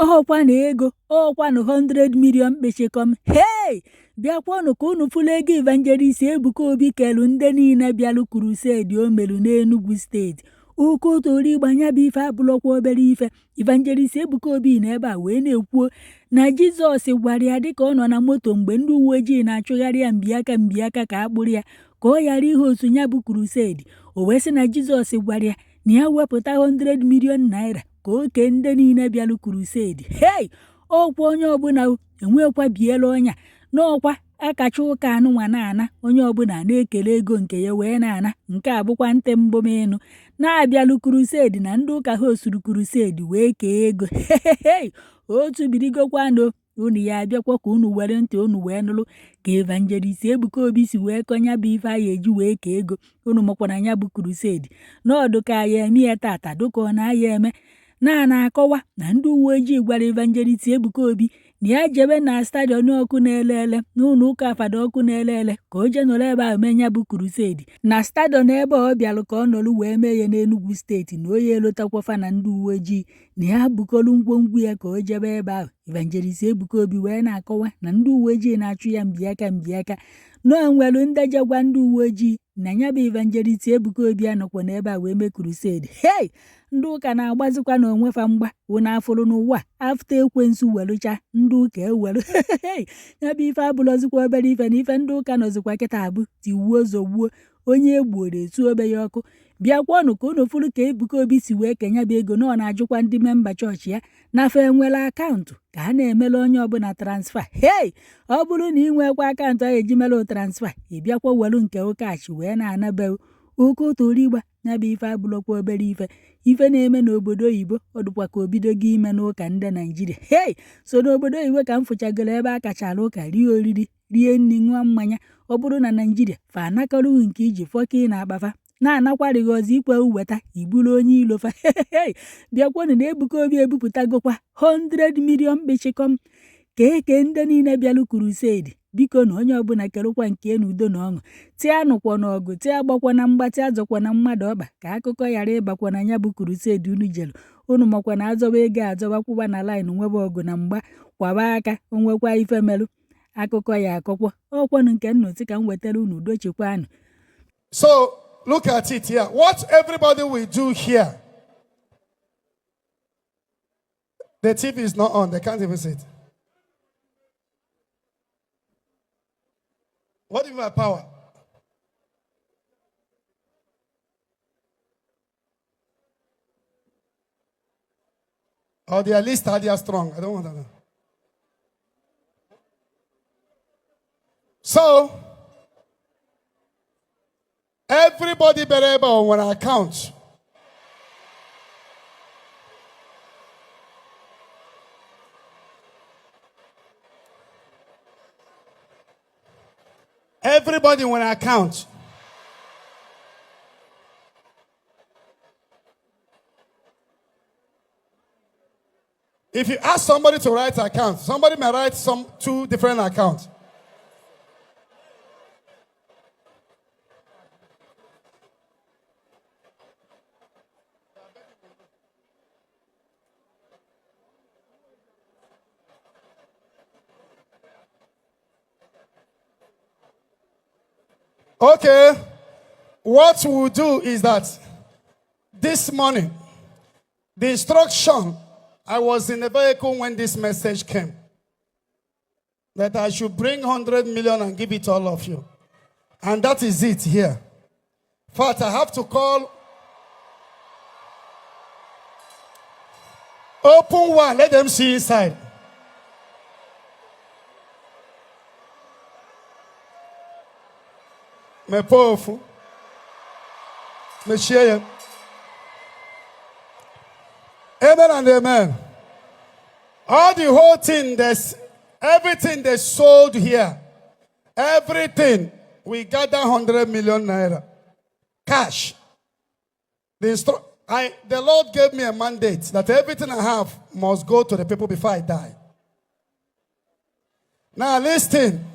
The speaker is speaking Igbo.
Ọkwa na ego ọkwanụ 100 million kpịchịkọm. Hei, bịakwanụ ka unu fụlụ ego Evangelist Ebuka Obi kelu ndị niile bịalụ crusade o melu n'Enugu steeti. Okotorigba nya bụ ife abụlọkwa obere ife. Evangelist Ebuka Obi na ebe a wee na-ekwuo na Jizọs gwara ya dịka ọ nọ na moto mgbe ndị uwe ojii na-achụgharị ya mbiaka mbiaka ka a kpụrụ ya ka ọ ghara ihe otu ya bụ crusade. O wee sị na Jizọs gwara ya na ya wepụta 100 million naira ka o kee ndị niile bịalụ crusade. Hei, ọkwa onye ọbụla enwekwa biela ọnya n'ọkwa akacha ụka anụnwa na-ana, onye ọbụla na-ekele ego nke ya wee na-ana. Nke a bụkwa ntị mbụ m ịnụ na-abịalụ crusade na ndị ụka ha osuru crusade wee kee ego. Hei, otu birigokwanụ unu ya abịakwa ka unu were ntị unu wee nụrụ ka Evangelist Ebuka Obi si wee kọnya bụ ife anyị eji wee kee ego. Unu makwana ya bụ crusade n'ọdụ ka ya eme ya tata dịka ọ na-aya eme na na-akọwa na ndị uwe ojii gwara Evangelist Ebuka Obi na ya jebe na stadium ọkụ na-ele ele n'ụlọ ụka Fada ọkụ na-ele ele ka o jee nọrọ ebe ahụ mee ya bụ crusade na stadium ebe ọ bịalụ ka ọ nọrọ wee mee ya n'Enugu steeti na onye elotakwafa na ndị uwe ojii na ya bukọrọ ngwongwo ya ka o jebe ebe ahụ. Evangelist Ebuka Obi wee na-akọwa na ndị uwe ojii na-achụ ya mbiaka mbiaka na o nwere ndị je gwa ndị uwe ojii na ya bụ Evangelist Ebuka Obi anọkwa n'ebe a wee mee crusade. Hei, ndị ụka na-agbazikwa na onwe fa mgba wụ na afụrụ n'ụwa after ekwensu welụcha ndị ụka ewelu. Ya bụ ife abụlọzikwa obere ife na ife ndị ụka nọzikwa kịta abụ tiwuo zọgbuo onye egbuoro etu obe ya ọkụ. Bịakwanụ ka unu fụrụ ka Ebuka Obi si wee kenya bụ ego na ọ na-ajụkwa ndị member chọọchị ya na fa enwere akaụntụ ka a na-emere onye ọbụla transfer. Hei, ọ bụrụ na ị nwekwa akaụntụ a eji mere transfer, ị bịakwa welu nke ụkachi wee na-anabe okotorigba. Ya bụ ife abụlọkwa obere ife. Ife na-eme n'obodo oyibo ọ dịkwa ka obido gị ime n'ụka ndị Naijiria. Hei, so n'obodo oyibo ka m fụchagoro ebe a kachara ụka rie oriri rie nri ṅụọ mmanya. Ọ bụrụ na Naijiria fa anakọrọghị nke iji fọka ị na-akpafa na-anakwarịghị ọzọ ikwe weta iburu onye ilo fa. Bịakwanụ na Ebuka Obi ebupụtagokwa 100 million kpịchịkọm ka eke ndị niile bịalụ crusade. Biko na onye ọbụla kerụkwa nke n'udo na ọṅụ, tịa nụkwa n'ọgụ, tịa gbakwa na mgba, tịa zọkwa na mmadụ ọkpa ka akụkọ ghara ịbakwa na ya bụ crusade unu jelu. Unu makwa na azọba ego azọba kwụba na line nwebe ọgụ na mgba kwaba aka onwekwa ife melụ akụkọ ya akọkwọ ọkwanụ nke nnụtị ka m wetara unu udo chekwanụ. So look at it here. What everybody will do here. The TV is not on. They can't even see it. What do you mean by power? Or their list are they strong? I don't want that. So everybody better on an account. Everybody want an account. If you ask somebody to write account, somebody may write some two different accounts. Okay, what we'll do is that this morning, the instruction, I was in the vehicle when this message came, that I should bring 100 million and give it to all of you. And that is it here. In fact, I have to call. Open one, let them see inside. Mepee ofu. Mechie ya. Amen and amen. All the whole thing, there's everything they sold here, everything, we gather 100 million naira. Cash. The Lord gave me a mandate that everything I have must go to the people before I die. Now listen.